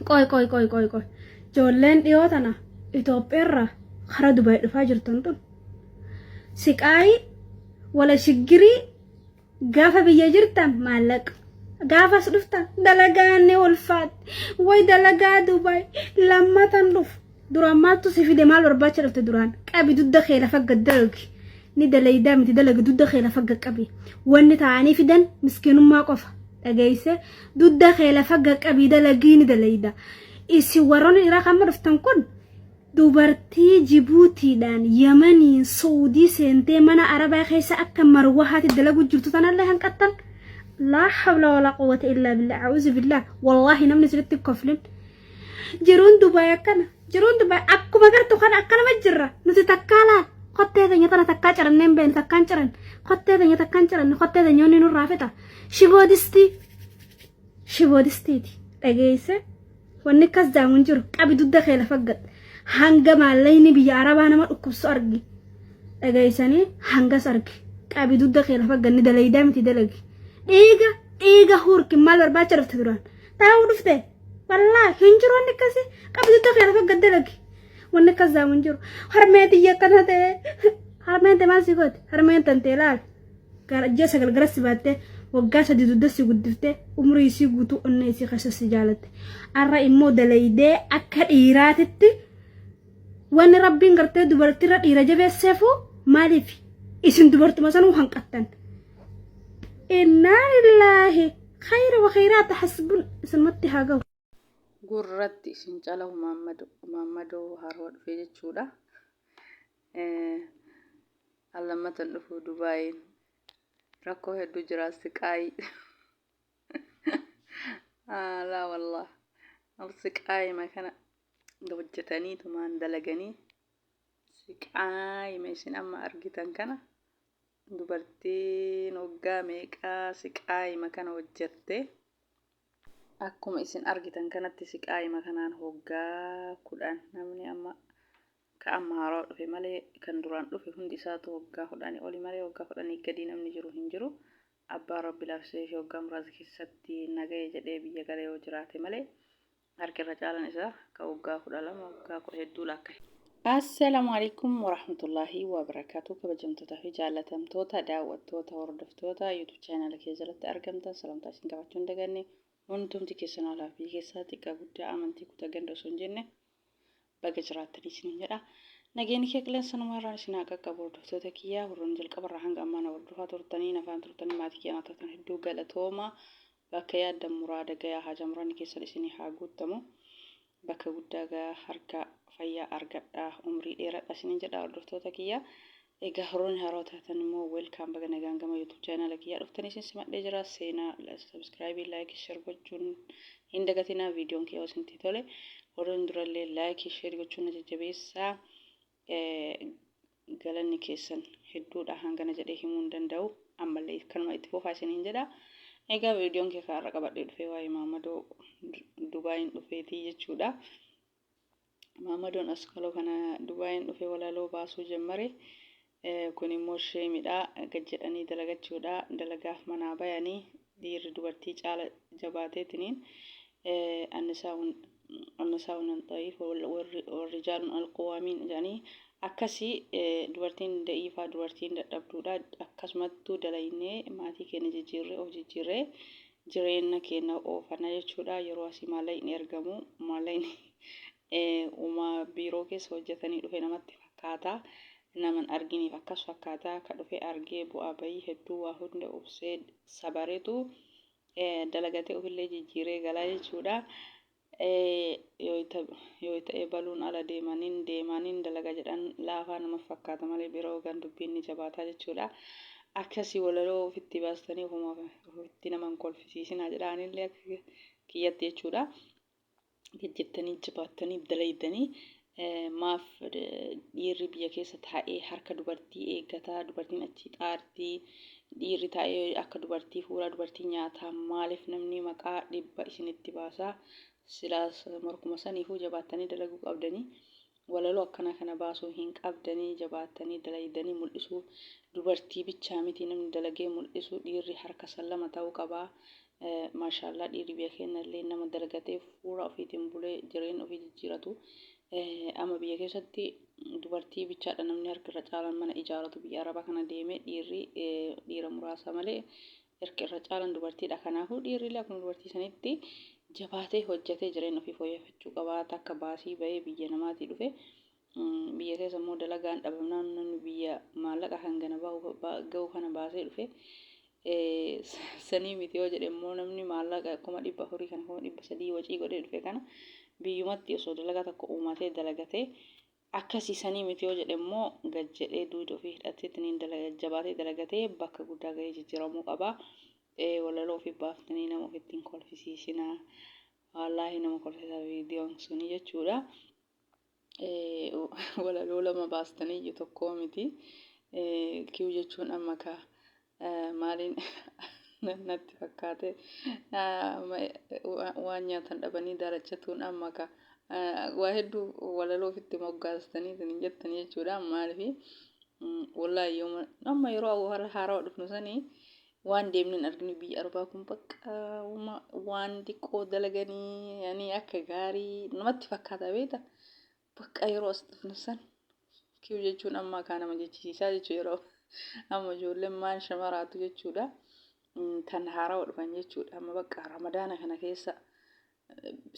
Qoy qoy qoy qoy qoy. Ijoolleen dhiyoo tana Itoophiyaarraa karaa Dubaay dhufaa jirtan tun. Siqaayii wala shiggirii gaafa biyya jirtan maallaqa. Gaafas dhuftan dalagaan ni ulfaatti. Way dalagaa Dubaay lammatan dhufu. Duraan maaltu si fide maal barbaacha dhufte duraan qabi dugda kee lafa gad dalagi. Ni dalaydaa miti dalagi dugda kee lafa gad qabi. Wanni taa'anii fidan miskiinummaa qofa. Dhageesse dugda kee lafa gad qabii dalagii ni dalayda. Isin warroonni dhiiraa kan amma dhuftan kun dubartii Jibuutiidhaan Yamaniin Suudii seentee mana Arabaa keessa akka marwahaatti dalagu jirtu tanallee hanqattan. Laa hawla walaa quwwata illaa billah. A'uuzu billah. Wallaahi namni isinitti hin koflin. Jiruun Dubaay akkana. Jiruun Dubaay akkuma gartu kana akkanuma jirra. Nuti takkaa laal. Kottee teenya tana takkaa cirannee hin beeknu takkaan ciran. Kottee teenya takkaan ciranne kottee teenya onni nurraa fixa. Shiboo distii. Shiboo distiiti. Dhageesse. Wanni akkas jaamu hin jiru. Qabi dugda kee lafa gad. Hanga maallaqni biyya Arabaa nama dhukkubsu argi. Dhageessanii hangas argi. Qabi dugda kee lafa gad ni dalaydaa miti dalagi. Dhiiga dhiiga hurki maal barbaacha dhufte duraan. Taa'uu dhufte. Wallaahi hin jiru wanni akkasii. Qabi dugda kee lafa gad dalagi. Wanni akkas jaamu hin jiru. Harmee tiyya akkana ta'e. Harmeen tee maal si goote? Harmeen tantee laal. Gara ji'a 9 gara si baattee waggaa 3 dugda si guddiftee umurii isii guutuu onnee isii keessa si jaalatte. Har'a immoo dalaydee akka dhiiraatitti wanni rabbiin gartee dubartiirra dhiira jabeesseefu maaliif isin dubartuma sanuu hanqattan. Innaa lillaahi khayra wa khayraata hasbun isinumatti haa gahu. Gurratti isin calahu Maammadoo haarwa dhufee jechuudha. Allammatan dhufuu Dubaayiin rakkoo hedduu jira siqaayii. Laa wallah siqaayima kana hojjetanii tumaan dalaganii siqaayima isin amma argitan kana dubartiin waggaa meeqaa siqaayima kana hojjette. Akkuma isin argitan kanatti siqaayima kanaan hoggaa 10 namni amma ka amma haarawaa dhufe malee kan duraan dhufe hundi isaatu waggaa kudhanii oli malee waggaa kudhanii gadii namni jiru hin jiru. Abbaan Rabbi laafisee fi waggaa muraasa keessatti nagaye jedhee biyya gale yoo jiraate malee harki irra caalan isaa ka waggaa 12 waggaa kudha hedduu laakkahe. Assalaamu alaikum warahmatullaahi wabarakaatu kabajamtootaa fi jaallatamtoota daawwattoota hordoftoota YouTube channel kee jalatti argamtan salamtaa isin gaafachuu hin daganne hundumti keessan alaa fi keessaa xiqqaa guddaa amantii kuta ganda osoo hin jenne baga jiraattanii isiniin jedha. Nageenyi kee qilleensa namaa irraan isin haa qaqqabu hordoftoota kiyyaa warroonni jalqabarraa hanga ammaa na hordofaa turtanii nafaan turtanii maatii kiyyaa na taatan hedduu galatooma bakka yaaddan muraada gayaa haajaa muraanni keessan isinii haa guuttamu bakka guddaa gayaa harka fayyaa argadha umrii dheeradha isiniin jedha hordoftoota kiyyaa. Egaa warroonni haarawaa taatan immoo welcome baga nagaan gama YouTube channel kiyyaa dhuftanii isin simadhee jira. Seenaa subscribe, like, share gochuun hin dagatinaa. Viidiyoon kiyya yoo isinitti tole warroonni durallee like, share gochuun na jajjabeessaa. Galanni keessan hedduudha hangana jedhee himuu hin danda'u. Ammallee kanuma itti fufaa isiniin jedha. Egaa viidiyoon kee kan har'a qabadhee dhufee waa'ee Maammadoo Dubaayin dhufeetii jechuudha. Maamadoon Askaloo kana Dubaayin dhufe walaloo baasuu jammare. Kun immoo sheemidha. Gad jedhanii dalagachuudha. Dalagaaf manaa bayanii dhiirri dubartii caala jabaateetiniin annisaa'un al-da'iif warrijaalun al-quwaamiin jedhanii akkasii dubartiin da'iifaa dubartiin dadhabduudha. Akkasumattuu dalaynee maatii keenya jijjiirree of jijjiirree jireenna keenna oofanna jechuudha. Yeroo asii maallaqni ergamu maallaqni uma biiroo keessa hojjetanii dhufe namatti fakkaata. Naman arginiif akkas fakkaata. Ka dhufe argee bu'aa bayii hedduu waa hunda obsee sabaretu dalagatee ofillee jijjiiree galaa jechuudha. Yoo ta'e baluun ala deemaniin deemaaniin dalaga jedhan laafaa nama fakkaata malee bira hoogan dubbiin ni jabaataa jechuudha. Akkasii walaloo ofitti baastanii ofuma ofitti nama hin kolfisiisinaa jedha anillee akka kiyyatti jechuudha. Jajjattanii jabaattanii dalaydanii maaf dhiirri biyya keessa taa'ee harka dubartii eeggataa dubartiin achi xaartii dhiirri taa'ee akka dubartii fuudhaa dubartii nyaataa maaliif namni maqaa dhibba isinitti baasaa silaas morkuma saniifuu jabaattanii dalaguu qabdanii walaloo akkanaa kana baasuu hin qabdanii jabaattanii dalaydanii mul'isuu dubartii bichaa miti namni dalagee mul'isu dhiirri harka sallama ta'uu qabaa. Maashaallah, dhiirri biyya keenya illee nama dalagatee fuula ofiitiin bulee jireenya ofii jijjiiratu. Amma biyya keessatti dubartii bichaadha namni harka irra caalaan mana ijaaratu. Biyya arabaa kana deemee dhiirri dhiira muraasa malee harki irra caalaan dubartiidha. Kanaafuu dhiirri illee akkuma dubartii sanitti jabaatee hojjetee jireenya ofii fooyyeffachuu qaba. Takka baasii bahee biyya namaatii dhufe, biyya keessa immoo dalagaan dhabamnaan, namni biyya maallaqa hangana gahu kana baasee dhufe sanii miti yoo jedhe immoo, namni maallaqa 400,000 kana, 300,000 wacii godhee dhufe kana, biyyumatti osoo dalagaa tokko uumatee dalagatee akkasii sanii miti yoo jedhe immoo, gad jedhee duuda ofii hidhateetiin jabaatee dalagatee bakka guddaa gahee jijjiiramuu qaba. Walaloo ofii baaftanii nama ofitti hin kolfisiisinaa. Wallaahi nama kolfisa viidiyoon suni jechuudha. Walaloo lama baastanii iyyuu tokkoo miti. Kiw jechuun amma ka maaliin natti fakkaate, waan nyaatan dhabanii daalachatuun amma ka waa hedduu walaloo ofitti moggaastanii isin jettanii jechuudha. Maaliif, wallaahi yooma amma yeroo haarawaa dhufnu sanii waan deemne hin arginu. Biyya arbaa kun bakka waan xiqqoo dalaganii yani akka gaarii namatti fakkaata, beekta. Bakka yeroo as dhufnu san kiw jechuun amma kaa nama jechisiisaa jechuudha. Yeroo amma ijoolleen maan shamaraatu jechuudha, tan haarawaa dhufan jechuudha. Amma bakka Ramadaana kana keessa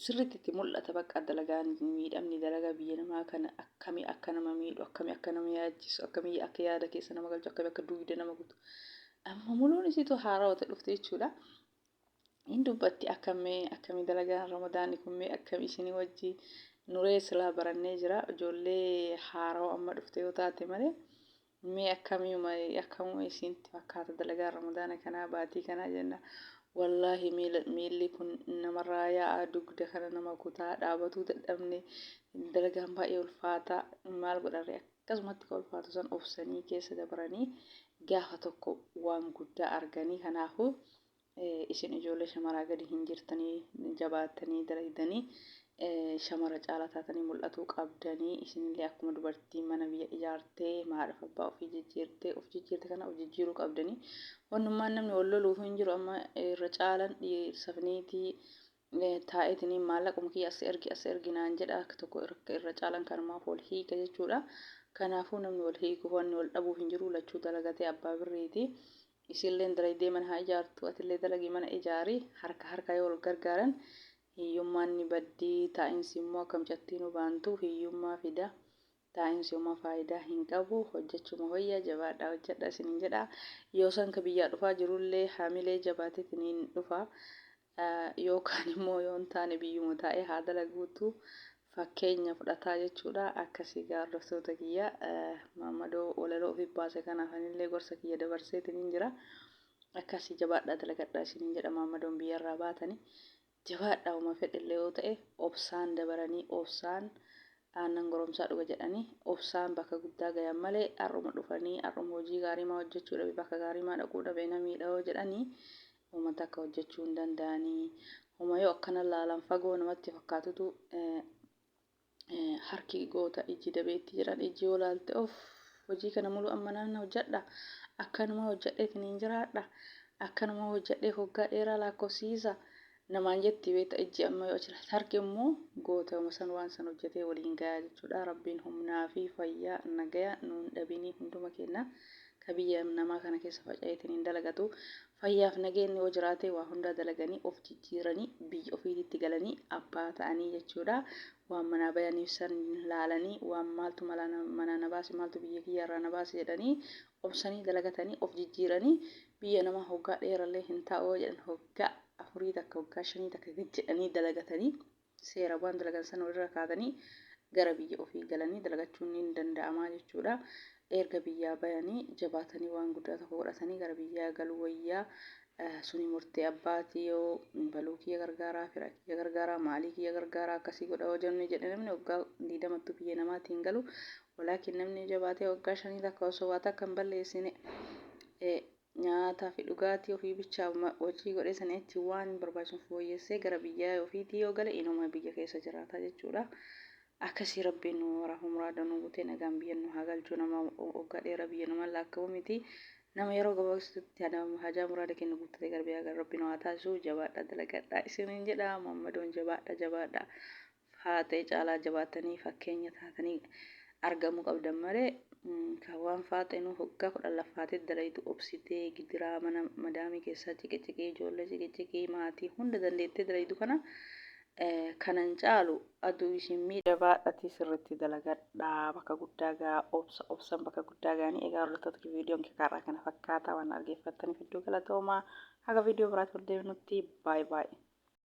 sirriitti itti mul'ata. Bakka dalagaan miidhamni dalagaa biyya namaa kana akkamii akka nama miidhu, akkamii akka nama yaachisu, akkamii akka yaada keessa nama galchu, akkamii akka duwida nama gutu, amma muluun isiitu haarawaa ta'e dhufte jechuudha. Hin dubbatti akkamii akkamii dalagaan Ramadaanni kun mee akkamii isinii wajji? Nuree silaa barannee jira, ijoollee haarawaa amma dhufte yoo taate malee, mee akkamiuma akkamuma isinitti fakkaata dalagaan Ramadaana kanaa, baatii kanaa jenna? Wallaahi miilli kun namarraa yaa'a, dugda kana nama kutaa, dhaabatuu dadhabne, dalagaan baay'ee ulfaata. Maal godharre, akkasumatti ka ulfaatu san obsanii keessa dabaranii gaafa tokko waan guddaa arganii. Kanaafuu isin ijoollee shamaraa gadi hin jirtanii, jabaattanii dalagdanii shamara caalaa taatanii mul'atuu qabdanii. Isinillee akkuma dubartii mana biyya ijaartee, haadha abbaa ofii jijjiirtee, of jijjiirte kana of jijjiiruu qabdanii. Wannummaan namni wal loluuf hin jiru. Amma irra caalan dhiirsaaf niitii taa'eetiniin maallaquma kiyya as ergi, as ergi naan jedha tokko irra caalan kanumaaf wal hiika jechuudha. Kanaafuu namni wal hiikuuf wanni wal dhabuuf hin jiru. Lachuu dalagatee abbaa birriiti. Isilleen dalagdee mana haa ijaartu, atillee dalagii mana ijaari. Harka harka yoo wal gargaaran hiyyummaan ni baddii. Taa'insi immoo akka mucattii nu baantu hiyyummaa fida. Taa'insi homaa faayidaa hin qabu, hojjechuma wayya. Jabaadhaa hojjedha isiniin jedha. Yoo san ka biyyaa dhufaa jirullee hamilee jabaateetiniin dhufa, yookaan immoo yoo hin taane biyyuma taa'ee haa dalaguutu fakkeenya fudhataa jechuudha. Akkasii gaa hordoftoota kiyya, Maammadoo walaloo ofii baase kanaaf anillee gorsa kiyya dabarseetiniin jira. Akkasii jabaadhaa dalagadhaa isiniin jedha. Maammadoon biyyarraa baatanii jabaadhaa, uma fedhillee yoo ta'e obsaan dabaranii, obsaan aannan goromsaa dhuga jedhanii, obsaan bakka guddaa gayan malee, har'uma dhufanii har'uma hojii gaarii maa hojjechuu dhabe, bakka gaarii maa dhaquu dhabe, na miidha yoo jedhanii uummata akka hojjechuu hin danda'anii. Homa yoo akkana laalan fagoo namatti fakkaatutu, harki goota ijji dabeetti jedhan. Ijji yoo laalte, of hojii kana mulu amma naan hojjedha, akkanuma hojjedheetiin hin jiraadha, akkanuma hojjedhee hoggaa dheeraa lakkoofsiisa namaan jetti, beekta. Ijji amma yoo achi harki immoo goota yooma san waan san hojjetee waliin gayaa jechuudha. Rabbiin humnaa fi fayyaa nagaya nuun dhabinii hunduma kenna ka biyya namaa kana keessa faca'eetiin hin dalagatu. Fayyaaf nageenyi yoo jiraate waa hundaa dalaganii of jijjiiranii biyya ofiititti galanii abbaa ta'anii jechuudha. Waan manaa bayaniif san laalanii, waan maaltu manaa na baase, maaltu biyya kiyya irraa na baase jedhanii, obsanii dalagatanii of jijjiiranii biyya namaa hoggaa dheerallee hin taa'u jedhan, hoggaa 4 takka, hoggaa 5 takka gad jedhanii dalagatanii, seera waan dalagan sana walirra kaatanii gara biyya ofii galanii dalagachuun ni danda'amaa jechuudha. Erga biyyaa bayanii jabaatanii waan guddaa tokko godhatanii gara biyyaa galuu wayyaa. Suni murtee abbaatii. Yoo baluu kiyya gargaaraa, fira kiyya gargaaraa, maalii kiyya gargaaraa, akkasii godha yoo jenne jedhe, namni waggaa 20ttuu biyya namaatiin galu. Walaakin namni jabaatee waggaa 5 takka osoo waa takka hin balleessine, nyaataa fi dhugaatii ofii bichaa hojii godhee, sanii achi waan barbaachisu fooyyessee gara biyyaa ofiitii yoo gale, inuma biyya keessa jiraata jechuudha. Akkasii Rabbiin nu waraaf muraada nu gutee nagaan biyya nu haa galchuu. Nama waggaa dheeraa biyya nama lakkaa'u miti. Nama yeroo gabaabsitutti hajaa muraada kennu guuttatee gara biyyaa gara Rabbi nu haa taasisu. Jabaadha, dalagadha isiniin jedha. Muhammadoon jabaadha, jabaadha. Faaxee caalaa jabaatanii fakkeenya taatanii argamuu qabdan malee, kan waan faaxeenuu hoggaa 10 laffaatee dalaytu obsitee gidiraa mana madaamii keessaa ciqiciqii, ijoollee ciqiciqii, maatii hunda dandeettee dalaytu kana kanan caalu aduu isin miidha. Jabaadhatii sirriitti dalagadhaa, bakka guddaa gaa, obsa obsan bakka guddaa gaanii. Egaa hordoftoota kiyya, viidiyoon kee kaarraa kana fakkaataa. Waan dhaggeeffattaniif hedduu galatoomaa. Haga viidiyoo biraatti wal deebinutti, baay'ee baay'ee.